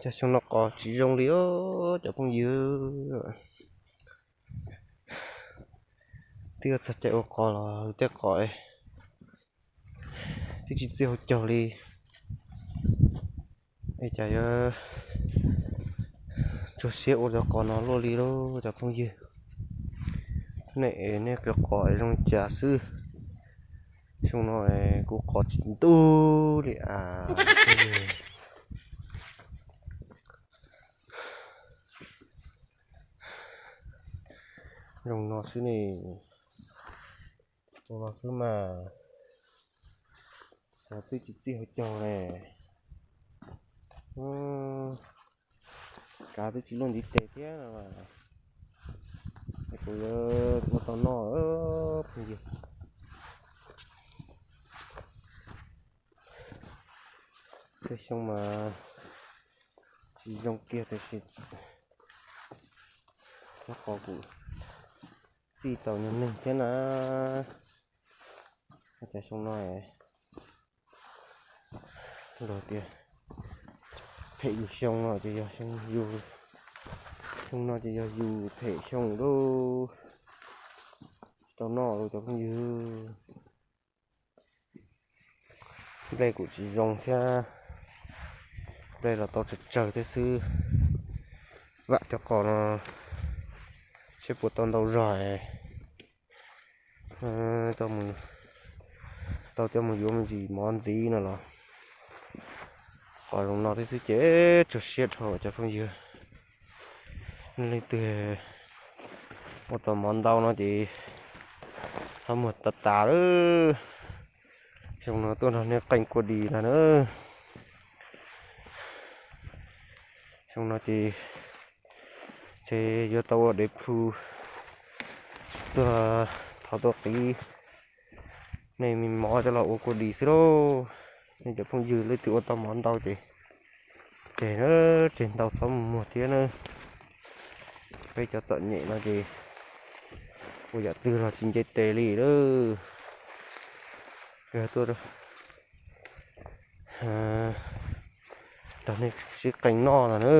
Cas xyoo no qos tsis zoo li os cov phooj ywg. Twb yuav txog caij ua qos los tej qos twb tsis txij hauv caug li. Es cas yuav tsuag siab ua cov qos no luaj li lauj cov phooj ywg. Nej es nej cov qos zoo cas xwb. Xyoo no kuv qos tsis ntub li as. Zoo no xwb ne, zoo no xwb mas, xyov twb tsis txij hauv caug ne. Kav twb tsis luaj ntiv tes thiab no mas, es kuv yuav ua tau noj phooj ywg. Tej xyoo mas tsis zoo kiag tiam sis nyob qhov kuv txij tau nyuag neeg thiab na. Cas xyoo no luag tias phem yus xyoo no ces yog xyoo yus, xyoo no ces yog yus phem xyoo lauj. Tsis tau noj lauj cov phooj ywg. Nplej kuj tsis zoo thiab, nplej los tau tsawg tsawg thiab xwb. Vam cov qos no seb puas tau ntau zog, tau coj mus yuav me ntsis mov ntxiv no los. Qos zoo no thiab xwb ces tsuag siab dhau cov phooj ywg. Leej twg ua tau mov ntau no ces txhob muag tas tas lawm. Xyoo no tuaj nrog nej qeej kua dis ntag na. Xyoo no ces ntshe yuav tau ua dev plhu tuaj thov tuaj qiv nej me mov coj los ua kua dis xwb lauj. Nej cov phooj ywg leej twg ua tau mov ntau ces tseg na, tseg ntau txhob mus muag thiab na. Peb cov txom nyem no ces ua yam twg los tsis nce tes li lawm. Kawg tuaj nrog nej sib qeej noj ntag na.